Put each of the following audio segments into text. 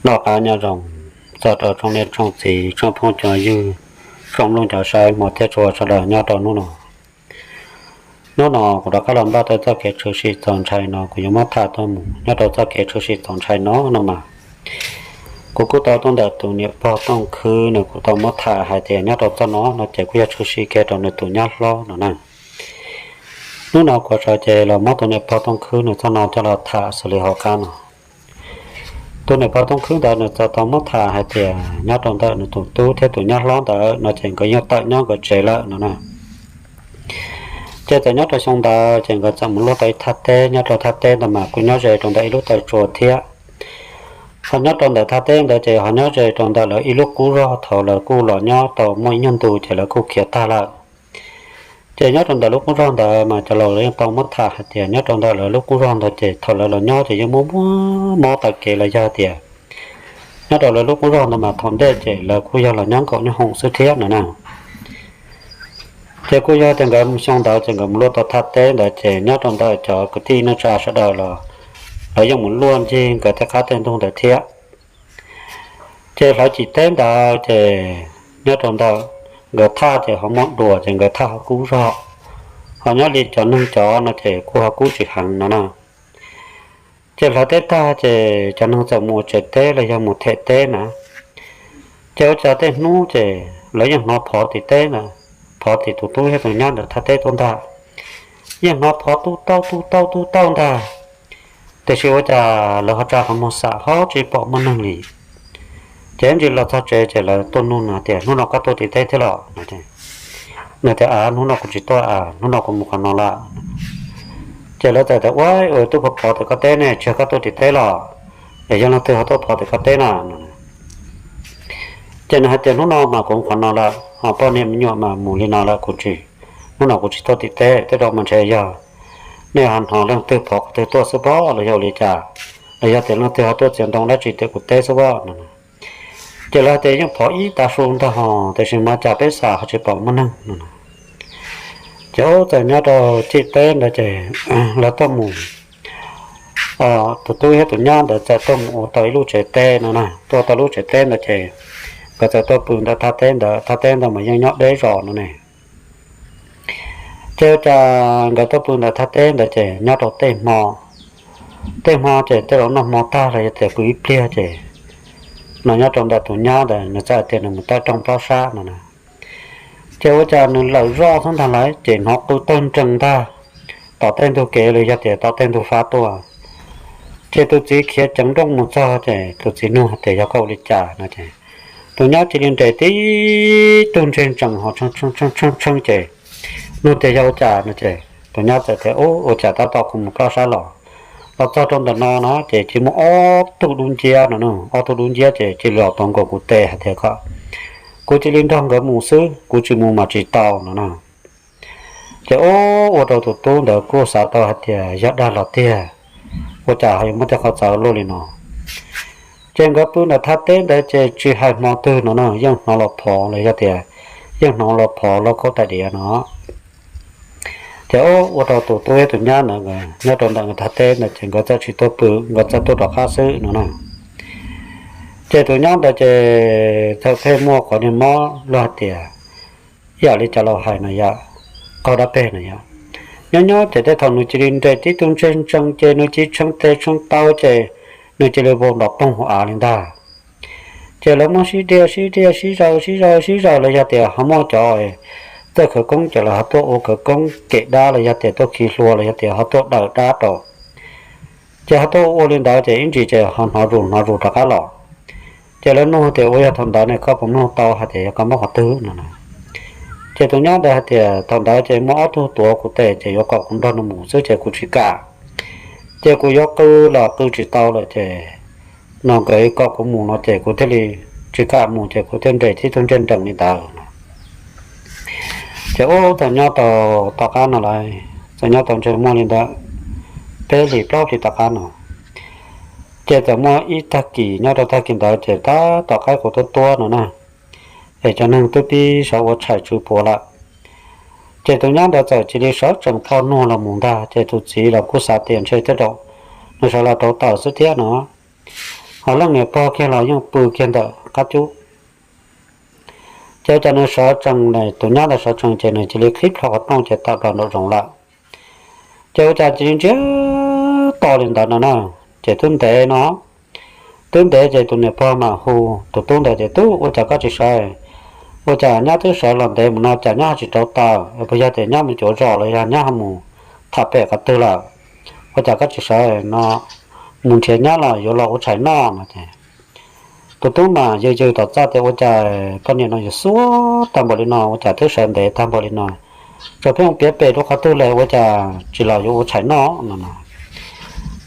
Noj qab nyob zoo txog rau tsoom niam tsoom txiv, tsoom phooj tsoom ywg, tsoom mloog cov saib hmov thiab tshua sawv daws nyob rau hnub no. Hnub no kuv rov qab los npaj tau txoj kev tshwm sim txaus ntshai no, kuv yuav muab tham tuaj mus nyob rau txoj kev tshwm sim txaus ntshai no no mas. Kuv kuj tau tuaj ntawm tus niam pog Tooj Khwb, nws kuj tau muab tham hais tias nyob rau txoj no no ces kuj yog tshwm sim kiag rau nws tus nyab hlob no na. Hnub no kuv sawv ces los muab tus niam pog Tooj Khwb nws txoj no coj los tham xws li hauv qab no. Tus niam pog Tooj Khwb ntawd nws txawm tau muab tham hais tias nyob rau ntawm nws tus tub thiab tus nyab hlob ntawd no ces nkawd yeej tawm nyob nkawd tsev lawm no na. Ces txawm nyob rau xyoo ntawd ces nkawd txawm mus luaj tau ib thaj teb, nyob rau thaj teb ntawd mas kuj nyob ze rau ntawm ib lub taw tsua thiab. Ho nyob rau ntawm thaj teb ntawd ces ho nyob ze rau ntawm lawv ib lub qub zog, thaum lawv kuj los nyob tau muaj ib nyuag ntu ces lawv kuj khiav tag lawm. Ces nyob rau ntawm lub qub zog ntawd mas cov laus yeej tau muab tham hais tias nyob rau ntawm lawv lub qub zog ntawd ces thaum lawv los nyob ces yeej muaj muaj mob taw kev los yog tias nyob rau lawv lub qub zog ntawd mas thaum ntej ces lawv kuj yog los nyob nkaum nyob hoom xwb thiab no na. Ces kuj yog tias nkawd xyoo ntawd ces nkawd mus luaj tau thaj teb ntawd ces nyob rau ntawm cov kwv tij neej tsa sawv daws los lawv yeej mus luaj ncig nkawd tej qab tej ntug ntawd thiab. Ces hlawv cim teb ntawd ces nyob rau ntawm nkawd thaj ces ho muaj dua ces nkawd thaj ho kub zog, ho nyob li cov neeg cov no ces kuj ho kub tsis heev no na. Ces hlawv teb tag ces cov neeg txawm mus ua tsev teb los yog mus them teb na. Ces ua cas tej hnub ces lawv yeej hnov phov tim teb na, phov tim tus tub thiab tus nyab ntawd thaj teb tuaj ntag. Yeej hnov phov tub tauj tub tauj tub tauj ntag. Tiam sis ua cas lawv ho tsa qhov muag xam ho tsis pom muaj neeg li. Ces ib ntsis los txog tsev ces lawv tuaj nug nws tias, hnub no koj tuaj tim teb thiab los? Nws tias, a, hnub no kuv tsis tuaj a, hnub no kuv mus qhov no lawm. Ces lawv txawm tias, ua, ua tub phov phov tim koj teb ne, tsis yog koj tuaj tim teb los? Es yog leej twg ho tuaj phov tim koj teb na? Ces nws hais tias, hnub no mas kuv mus qhov no lawm, ho poj niam me nyuam mas mus li no lawm, kuv tsis, hnub no kuv tsis tuaj tim teb, tej zaum mas ntshe yog nej ho hnov leej twg phov qhov twg tuaj xwb pob los yog ua li cas, los yog tias leej twg ho tuaj txiav ntoo dab tsi tim kuv teb xwb pob no. Ces lawv tias yeej phov ib tav su ntag hos, tiam sis mas cas peb xam ho tsis pom muaj neeg no. Ces ub txawm nyob rau tim teb ntawd ces lawv tuaj mus, tus tub thiab tus nyab ntawd txawm tuaj mus ua tau ib lub tsev teb no na, tuaj tau lub tsev teb ntawd ces nkawd txawm tuaj pw ntawm thaj teb ntawd, thaj teb ntawd mas yeej nyob deb zos no ne. Ces ua cas nkawd tuaj pw ntawm thaj teb ntawd ces nyob rau tej hmo, tej hmo ces tej zaum noj hmo tag los yog tias pw ib pliag ces no nyob rau ntawm tus nyab ntawd nws txawm tias nws mus tawm rooj plob sab no na. Ces ua cas nws lawm zoj xwb ntag lauj, ces hnov qw tawg nrees ntag tom tej ntug kev los yog tias tom tej ntug fab tuaj. Ces tus txiv khiav ceev nrooj mus txog ces tus txiv nug hais tias, yog koj ua li cas no ces tus nyab cia li nres tib tug ntseg ntsees ho tshee tshee ces nug tias yog ua cas no ces tus nyab txawm tias, ua cas tab tom kuv mus plob sab los, los txog rau ntawm no no ces cia li muaj ob tug dub nciab no, ob tug dub nciab ces cia li los tuav nkaus kuv tes hais tias, kuv cia li nrog nkawd mus xwb, kuv tsis mus mas tsis tau no na. Ces ub ua rau tus tub ntawd kuj xav tau hais tias yog dag los tiag, ua cas ho yuav muaj tej qhov txawv luaj li no. Ces nkawd pw ntawm thaj teb ntawd ces tsis hais hmo twg no na yeej hnov los phov los yog tias yeej hnov los phov los kaum tais diav no. Ces ub ua rau tus tub thiab tus nyab ntawd nyob rau ntawm thaj teb ntawd ces nkawd txawm tsis tuaj pw, nkawd txawm tuaj rov qab xwb no na. Ces tus nyab ntawd ces txawm pheej muaj qhov niag mob luag hais tias ib yam li cov laus hais no yom, qaug dab peg no yom. Nyob nyob ces tej thaum nws cia li nres tib tug ntseg ntsees ces nws cia li tshee tes tshee taw ces nws cia li vau nrov poog hauv av li ntag. Ces lawv muab sib diaj sib diaj sib zaws sib zaws sib zaws los yog tias ho muaj cov txawj khawv koob ces lawv ho tuaj ua khawv koob kem dab los yog tias tuaj khi hlua los yog tias ho tuaj daws dab rau. Ces ho tuaj ua li ntawd ces ib ntsis ces ho hnov zus hnov zus rov qab los. Ces lawv nug tias ua yog thaum ntawd ne koj puas mloog tau hais tias yog koj muab qhov twg no na. Ces tus nyab ntawd hais tias thaum ntawd ces muaj ob tug tuav kuv tes ces yuav kom kuv nrog nws mus xwb ces kuv tsis kam. Ces kuv yuav qw los qw tsis tau lawm ces no nkawd kom kuv mus no ces kuv thiaj li tsis kam mus ces kuv thiaj nres tib tug ntseg ntsees li ntawd no. Ces ub txawm nyob tau tom qab no lawm, txawm nyob tau ntshe muaj li ntawd peb hlis plaub hlis tom qab no. Ces txawm muaj ib tag kis nyob rau tag kis ntawd ces tab tom qaib qus tuab tuab no na, es cov neeg twb pib sawv ua tshais tsw puav lawm. Ces tus nyab ntawd txawm cia li sawv tsees plho nuag los mus ntag ces tus txiv los kuj xav tias ntshe tej zaum nws sawv los rauv taws xwb thiab no. Ho leej niam pog kiag los yeej pw kiag ntawm qab cub. Ces ua cas nws sawv tsees, tus nyab ntawd sawv tsees ces nws cia li qhib plho qhov rooj ces tawm plaws nraum zoov lawm. Ces ua cas cia li ntsiag to li ntawd no na. Ces twb ntev no, twb ntev ces tus niam pog mam hu tus tub ntawd tias, Tub, ua cas koj tsis sawv? Ua cas nyab twb sawv los ntev mus no cas nyab ho tsis rauv taws? Puas yog tias nyab mus cuav zos los yog nyab ho mus tham pem qhov twg lawm? Ua cas koj tsis sawv no mus nrhiav nyab los yuav los ua tshais noj no ces tus tub mas yws yws tom txaj tias, Ua cas poj niam no yuav xuav tag npaum li no, ua cas twb sawv ntev tag npaum li no, tsuas pheej mus piav pem rau qhov twg lawm, ua cas tsis los yuav ua tshais noj no no.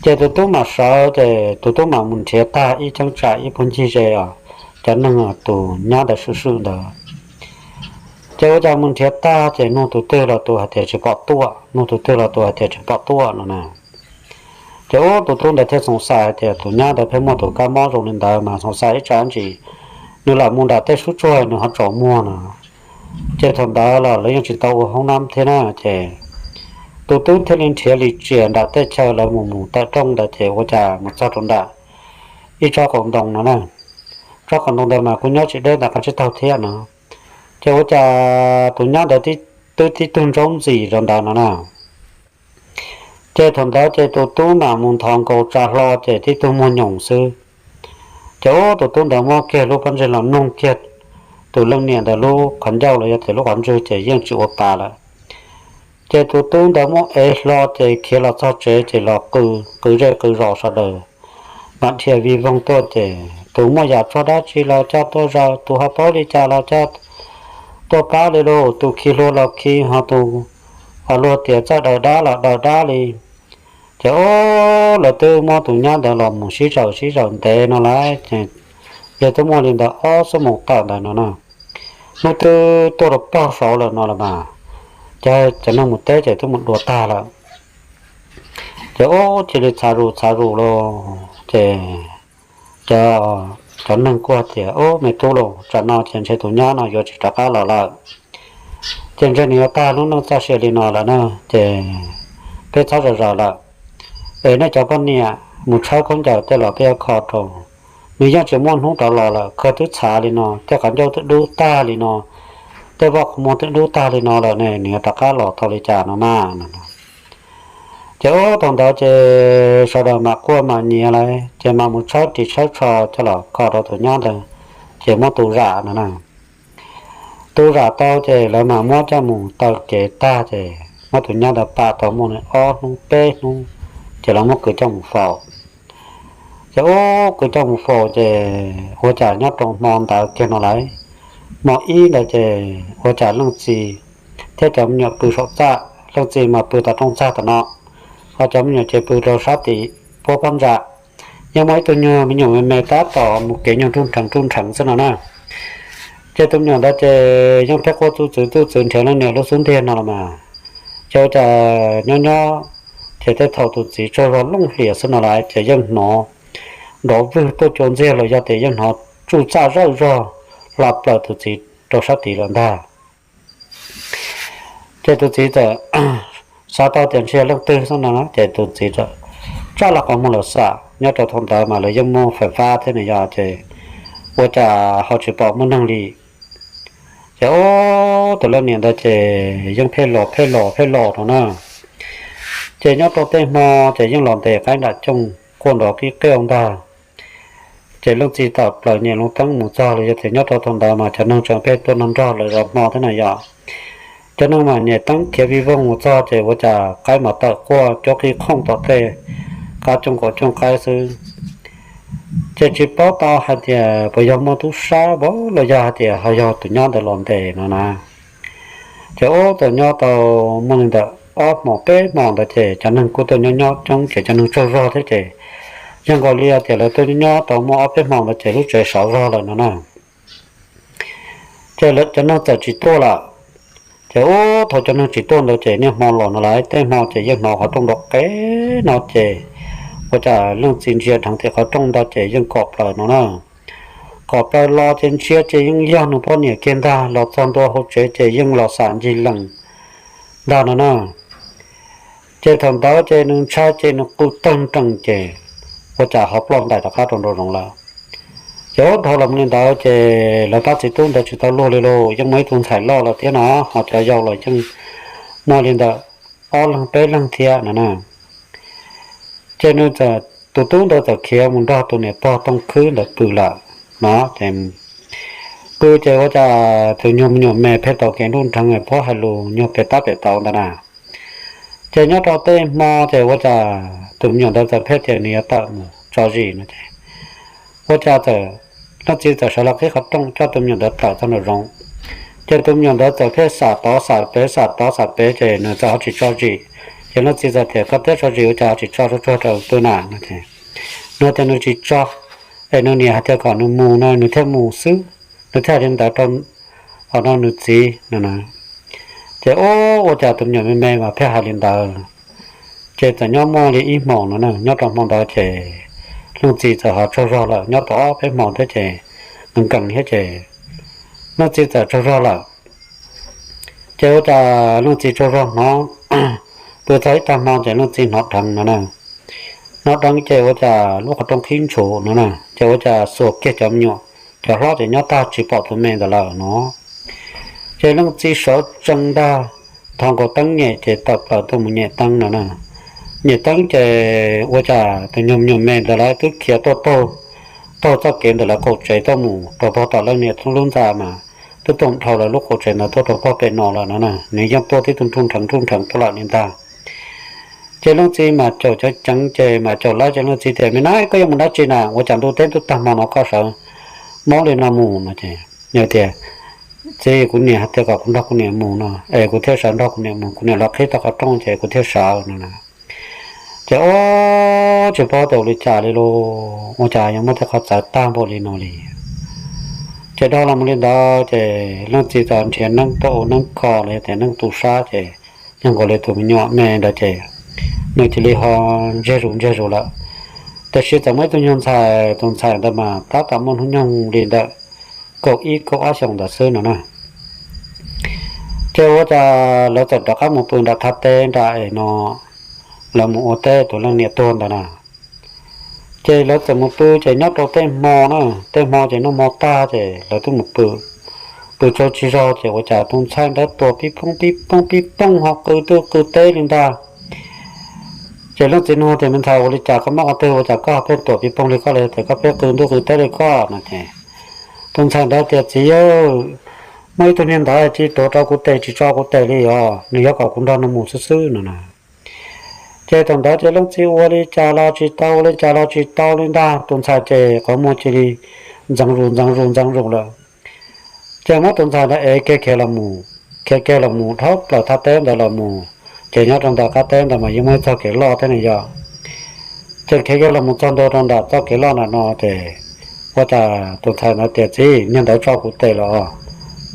Ces tus tub mam sawv ces tus tub mam mus nrhiav tag ib cheeb tsam ib puag ncig ze os, cov neeg tus nyab ntawd swm swm ntawd. Ces ua cas mus nrhiav tag ces nug tus twg los tus hais tias tsis pom tuaj, nug tus twg los tus hais tias tsis pom tuaj no na. Ces ub, tus tub ntawd thiaj xoom xais hais tias tus nyab ntawd pheej muaj tus kab mob zoo li ntawd mas xoom xais ib tsam ntsis nws lam mus nram tej sub tsuag nws ho tsaus muag no. Ces thaum ntawd los lawv yeej tsis tau ua hoob nab thiab na, ces tus tub thiaj li nrhiav li tsias nram tej chaw lawv mus mus tawm rooj ntawd ces ua cas mus txog rau nram ib tsob qaum ntoo no na. Tsob qaum ntoo ntawd mas kuj nyob tsis deb ntawm qab tsib taug thiab no. Ces ua cas tus nyab ntawd twb tib tug ntsob ntxis rau ntawd no na. Ces thaum ntawd ces tus tub mam mus nthos nkaus tsa hlo ces tib tug muag nyoos xwb. Ces ub, tus tub ntawd muab kiag lub pob ntseg los noog kiag tus leej niam ntawd lub qhov ncauj los yog tias lub qhov ntswg ces yeej tsis ua pa lawm. Ces tus tub ntawd muab ev hlo ces khiav los txog tsev ces los qw, qw zej qw zos sawv daws mam dhia vij voog tuaj ces tus muaj yam tsuag dab tsi los coj tuaj zaws, tus ho paub li cas los coj tuaj pab li lauj, tus khi hlua los khi, ho tus, ho luag tias txawj daws dab los daws dab li. Ces ub, lawv twb muab tus nyab ntawd los mus sib zaws sib zaws ntev no lawm ces yog twb muaj li ntawd ob xuab moos tawm ntawd no na. Hnub twb tuaj rau pog saud lawm no los mas, ces cov neeg mus teb ces twb mus dua tag lawm. Ces ub, cia li txhav zus txhav zus los ces cov, cov neeg kuj tias, Ub, me tub lauj, tsam no ces ntshe tus nyab no yuav tsis rov qab los lawm. Ces ntshe nws yuav tag lub neej txoj sia li no lawm na, ces peb txhob zam zaws lawm. Es nej cov poj niam mus tshawb khaub ncaws tej los peb yuav kho rau. Nws yeej tsis muaj hnub rov los lawm, khaws twb txhav li no, tej qhov ncauj twb dub tag li no, tej voj qhov muag twb dub tag li no lawm ne, nws yuav rov qab los tau li cas no mas. Ces ub, thaum ntawd ces sawv daws mam quaj mam nyiav lawm ces mam mus tshawb ris tshawb tsho coj los kho rau tus nyab ntawd, ces muab tu zam no na. Tu zam tau ces lawv mam muab coj mus taw kev tag ces muab tus nyab ntawd pam tau muaj li ob hnub peb hnub, ces lawv muab kwv coj mus faus. Ces ub, kwv coj mus faus ces ua cas nyob rau hmo ntawd kiag no lawm, hmo ib ntawd ces ua cas leej txiv thiab cov me nyuam pw saum txaj, leej txiv mas pw tom rooj txag tom no, ho cov me nyuam ces pw rau sab tim puab pob ntsa. Yeej muaj ib tug nyuag me nyuam me me tab tom mus kev nyuag ruj nrheev ruj nrheev xwb no na. Ces tus me nyuam ntawd ces yeej pheej quaj txuj txwv txuj txwv nrhiav leej niam lub xub ntiag no los mas, ces ua cas nyob nyob ces tej thaum tus txiv tsaug zog looj hlias xwb no lawm ces yeej hnov nrov vwg tuaj cua ntxiag los yog tias yeej hnov tsuj txaj zawj zog hla plaws tus txiv rau sab tid lawm ntag. Ces tus txiv txawm xav tau tias ntshe leej twg xwb no ces tus txiv txawm tsa laj qhov muag los xam. Nyob rau thaum ntawd mas lawv yeej muaj fais fab thiab no yog ces ua cas ho tsis pom muaj neeg li. Ces ub, tus leej niam ntawd ces yeej pheej los pheej los pheej los no na. Ces nyob rau tej hmo ces yeej los ntes qaib nram cooj quaj nrov qib qiaj ntag. Ces leej txiv tawm plaws nyem loo teeb mus txog los yog tias nyob rau thaum ntawd mas cov neeg tseem pheej tuaj nrog nrog lawv zov hmo thiab na yom. Cov neeg mas nyem teeb khiav vij voog mus txog ces ua cas qaib mas tawm quaj cuab qhib khooj tom tej qab cooj kaum cooj qaib xwb. Ces tsis paub tau hais tias puas yog muaj tub sab los yog hais tias ho yog tus nyab ntawd los ntes no na. Ces ub, txawm nyob tau muaj li ntawm ob hmo peb hmo ntawd ces cov neeg kuj tuaj nyob nyob coob ces cov neeg tsaug zog thiab ces yog nkaus li tias lawv tuaj nyob tau muaj ob peb hmo ntawd ces lub tsev sov zog lawm no na. Ces cov neeg txawm tsis tuaj lawm. Ces ub, thaum cov neeg tsis tuaj ntawd ces niaj hmo los no lawm, tej hmo ces yeej hnov qhov rooj nrov qev no ces ua cas leej txiv ntsia dheev tim qhov rooj ntawd ces yeej kom plaws no na. Kom plaws los ces ntsia ces yeej yog nws poj niam kiag ntag, los txog ntua hauv tsev ces yeej los xam ncig lees ntag no na. Ces thaum ntawd ces nws ntshai ces nws qw tawg nrees ces ua cas ho ploj ntais rov qab rau nraum zoov lawm. Ces ub, dhau los li ntawd ces lawv pab txiv tub ntawd tsis tau luag li lauj, yeej muaj ib tug ntxhais loj los thiab no, ho cov yau los yeej muaj li ntawm ob leeg peb leeg thiab no na. Ces nws txawm, tus tub ntawd txawm khiav mus nrog tus niam pog tooj khwb ntawd pw lawm no. Ces pw ces ua cas tus nyuag me nyuam me pheej tau kev nruj nrheev, pheej hais lus nyuag pem tab pem tau ntawd na. Ces nyob rau tej hmo ces ua cas tus me nyuam ntawd txawm pheej tias nws yuav tawm mus tso zis no ces ua cas txawm, leej txiv txawm sawv los qhib qhov rooj coj tus me nyuam ntawd tawm txog nraum zoov. Ces tus me nyuam ntawd txawm pheej xam tod xam pem xam tod xam pem ces nws txawm ho tsis tso zis. Ces leej txiv txawm tias koj twb tso zis ua cas ho tsis tso tsuag tsuag rau pw na no ces nws tias nws tsis tso, es nws niam hais tias kom nws mus no nws thiaj mus xwb, nws thiaj hais li ntawd rau, no nws txiv no na. Ces ub, ua cas tus me nyuam me me mas pheej hais li ntawd. Ces txawm nyob muaj li ib hmos no na, nyob rau hmo ntawd ces leej txiv txawm ho tsaug zog lawm, nyob tau ob peb hmo thiab ces nkees nkees thiab ces leej txiv txawm tsaug zog lawm. Ces ua cas leej txiv tsaug zog hnov, pw txog ib tag hmo ces leej txiv hnov dheev no na. Hnov dheev ces ua cas lub qhov rooj qhib ntshuv no na, ces ua cas xuas kiag cov me nyuam, cov hlob ces nyob tag tsis pom tus me ntawd lawm no. Ces leej txiv sawv tsees ntag, thov nkaus teeb nyem ces tawm plaws tuaj mus nyem teeb no na. Nyem teeb ces ua cas tus nyuag me nyuam me ntawd lawv twb khiav tuaj taug, taug txoj kev ntawm lawv qaum tsev tuaj mus rau pog tom leej niam lub ntxa mas twb tuaj dhau lawv lub qaum tsev ntawd tuaj rau pog pem no lawm no na, nws yeej tuaj tib tug nruj nrheev nruj nrheev tuaj lawm li ntag. Ces leej txiv mas caum ceev ceev ces mas caum lawv ces leej txiv tias me na, koj yuav mus dab tsi na, ua cas ntuj teb ntuj tag hmo no koj sawv maub li no mus no ces nws tias txiv, kuv niam hais tias kom kuv nrog kuv niam mus no es kuv thiaj sawv nrog kuv niam mus, kuv niam los qhib tau qhov rooj ces kuv thiaj sawv no na. Ces ub, tsis paub tias ua li cas li lauj, ua cas yuav muaj tej qhov txawv tag npaum li no li. Ces dhau los mus li ntawd ces leej txiv txawm nrhiav neeb tuaj ua neeb kho los yog tias neeb tu sab ces yog nkaus li tus me nyuam me ntawd ces nws cia li ho ntsiag zus ntsiag zus lawm. Tiam sis txawm muaj ib tug nyuag ntxhais, tus ntxhais ntawd mas tab tom muaj hnub nyoog li ntawm kaum ib kaum ob xyoos ntawd xwb no na. Ces ua cas lawv txawm rov qab mus pw nram thaj teb nram es no, lawv mus ua teb tus leej niam tuag ntawd na. Ces lawv txawm mus pw ces nyob rau tej hmo na, tej hmo ces noj hmo tag ces lawv twb mus pw. Pw tsaug tsis zog ces ua cas tus ntxhais ntawd tuam pib phooj pib phooj pib phooj ho qw ntuj qw teb li ntag. Ces leej txiv nug tias me ntxhais, ua li cas koj mob qhov twg ua cas koj pheej tuam pib phooj li koj li, tias koj pheej qw ntuj qw teb li koj no ces tus ntxhais ntawd tias txiv, muaj ib tug niag ntawd tsis tuav rau kuv tes tsis tso kuv tes li os, nws yuav kom kuv nrog nws mus xwb xwb no na. Ces thaum ntawd ces leej txiv ua li cas los tsis tau, ua li cas los tsis tau li ntag, tus ntxhais ces qhov muag cia li ntxeev zus ntxeev zus ntxeev zus lawm. Ces muab tus ntxhais ntawd ev kiag khiav los mus, khiav kiag los mus dhau plaws thaj teb ntawd los mus, ces nyob rau ntawm qab teb ntawd mas yeej muaj ib txoj kev loj thiab ne yom. Ces khiav kiag los mus txog ntua rau ntawm txoj kev loj ntawm no ces ua cas tus ntxhais ntawd tias txiv, niag ntawd tso kuv tes lawm os,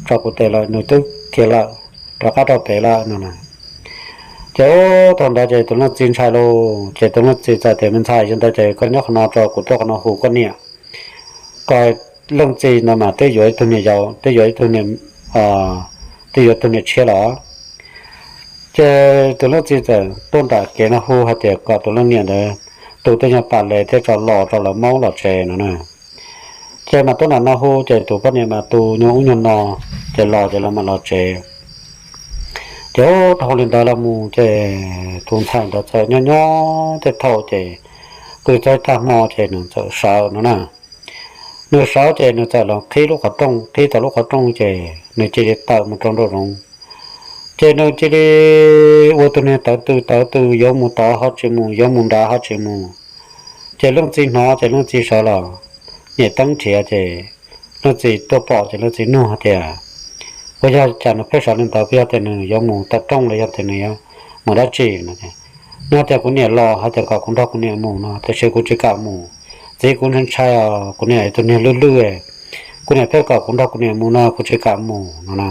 tso kuv tes lawm, nws twb khiav lawm, rov qab rau pem lawm no na. Ces ub, thaum ntawd ces tus leej txiv ntshai lauj, ces tus leej txiv txawm tias me ntxhais, yog ntawd ces koj nyob qhov no tso, kuv tuaj qhov no hu koj niam. Koj leej txiv ntawd mas twb yuav ib tug niam yau, twb yuav ib tug niam, twb yuav ib tug niam tshiab lawm. Ces tus leej txiv txawm tuaj nram kev no hu hais tias kom tus leej niam ntawd tu tej nyuag pas les thiab tso los rau lawv maub los tsev no na. Ces mas tuaj nram no hu ces tus poj niam mas tu nyuag ub nyuag no, ces los ces lawv mam los tsev. Ces ub, dhau li ntawd los mus ces tus ntxhais ntawd txawm nyob nyob tej thaum ces pw txog ib tag hmo ces nws txawm sawv no na. Nws sawv ces nws txawm los qhib lub qhov rooj, qhib tau lub qhov rooj ces nws cia li tawm mus rau nraum zoov. Ces nws cia li ua tus niag tawv tw tawv tw, yuav mus tod ho tsis mus, yuav mus nrad ho tsis mus. Ces leej txiv hnov ces leej txiv sawv los nyem teeb nrhiav ces leej txiv tuaj pom ces leej txiv nug hais tias, puas yog cas nws pheej sawv li ntawd, puas yog tias nws yuav mus tawm rooj los yog tias nws yuav mus dab tsi no. Nws tias kuv niam los hais tias kom kuv nrog kuv niam mus no, tiam sis kuv tsis kam mus. Txiv, kuv ntshai ntshai os, kuv niam tus niag lwj lwj, kuv niam pheej kom kuv nrog kuv niam mus no kuv tsis kam mus no na.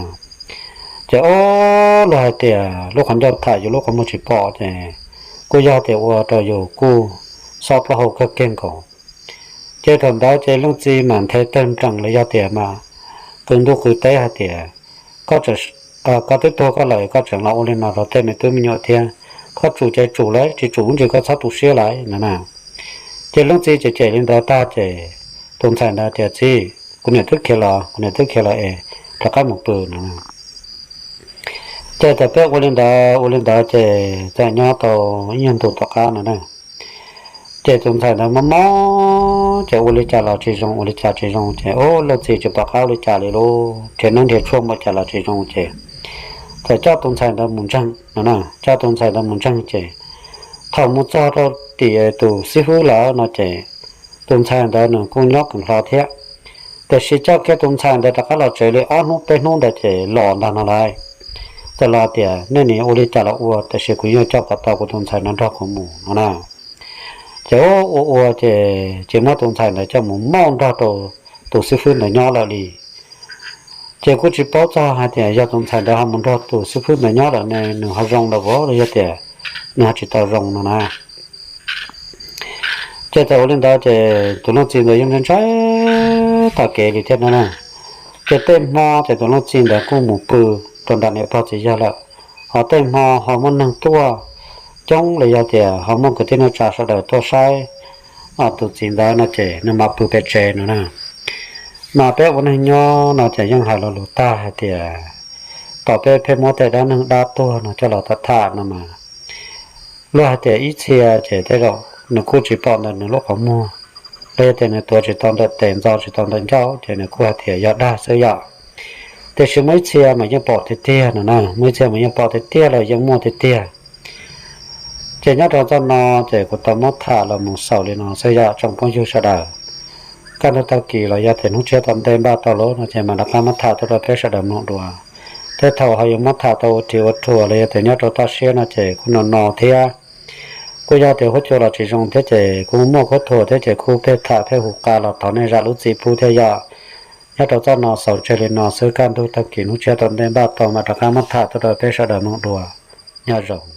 Ces ub, luag hais tias lub qhov ncauj tham yus lub qhov muag tsis pom ces kuj yog tias ua rau yus kuj xob plaub hau kawg kiag nkaus. Ces thaum ntawd ces leej txiv mam nthe tawg nrees los yog tias mas qw ntuj qw teb hais tias, koj twb tuag koj lawm koj tseem los ua li no rau tej me tub me nyuam thiab, koj tsum ces tsum lawm, tsis tsum ntsis koj txhob tu siab lawm no na. Ces leej txiv cem cem li ntawd tag ces tus ntxhais ntawd tias, Txiv, kuv niam twb khiav los, kuv niam twb khiav los es rov qab mus pw no. Ces txawm peb ua li ntawd ua li ntawd ces txawm nyob tau ib nyuag ntu tom qab no na, ces tus ntxhais ntawd mob mob ces ua li cas los tsis zoo, ua li cas tsis zoo ces ua leej txiv tsis pom qab ua li cas li lub, nrhiav neeb nrhiav tshuaj ua cas los tsis zoo ces txawm coj tus ntxhais ntawd mus ntseeg no na, coj tus ntxhais ntawd mus ntseeg ces thaum mus txog rau tim tus xib fwb lawm no ces tus ntxhais ntawd nws kuj nyob kawm hlo thiab, tiam sis coj kiag tus ntxhais ntawd rov qab los tsev li ob hnub peb hnub ntawd ces los ntag no lauj. Txawm los tias, Nej nim ua li cas los ua, tiam sis kuv yuav coj kom tau kuv tus ntxhais no nrog kuv mus no na. Ces ua ua ces ces muab tus ntxhais ntawd coj mus mauj nrog rau tus xib fwb ntawd nyob lawm li. Ces kuj tsis paub txog hais tias yog tus ntxhais ntawd ho mus nrog tus xib fwb ntawd nyob lawm ne nws ho zoo lawm los yog tias nws ho tsis tau zoo no na. Ces txawm ua li ntawd ces tus leej txiv ntawd yeej ntshai ntshai tag kev li thiab no na. Ces tej hmo ces tus leej txiv ntawd kuj mus pw rau nram niam pog txiv yawg lawm, ho tej hmo ho muaj neeg tuaj coob los yog tias ho muaj kwv tij neej tsa sawv daws tuaj saib tus txiv ntawd no ces nws mam pw pem tsev no na. Mas peb ua neeg nyob no ces yeej hais lo lus tag hais tias, tom peb pheej muab tej dab neeg dab tuag no coj los tham tham no mas, luag hais tias ib txhia ces tej zaum nws kuj tsis pom ntawm nws lub qhov muag, los yog tias nws tuav tsis tau ntawm tes, ntxo tsis tau ntawm ncauj ces nws kuj hais tias yog dag xwb yom. Tiam sis muaj ib txhia mas yeej pom tiag tiag no na, muaj ib txhia mas yeej pom tiag tiag los yeej muaj tiag tiag. Ces nyob rau txoj no ces kuv tau muab tham los mus xaus li no xwb yom tsoom phooj ywg sawv daws. Kaj ntug tag kis los yog tias hnub tshiab tom ntej npaj tau lawm no ces mam rov qab muab tham tuaj rau peb sawv daws mloog dua. Tej thaum ho yuav muab tham tau ua ris ua rhuas los yog tias nyob rau toj siab no ces kuj no no thiab. Kuj yog tias huab cua los tsis zoo thiab ces kuj muaj khaub thuas thiab ces kuj pheej tham pheej hu qa los thov nej zam lub txim pub thiab yom. Nyob rau txoj no xaus tseg li no xwb, kaj ntug tag kis hnub tshiab tom ntej npaj tau mam rov qab muab tham tuaj rau peb sawv daws mloog dua. Nyob zoo.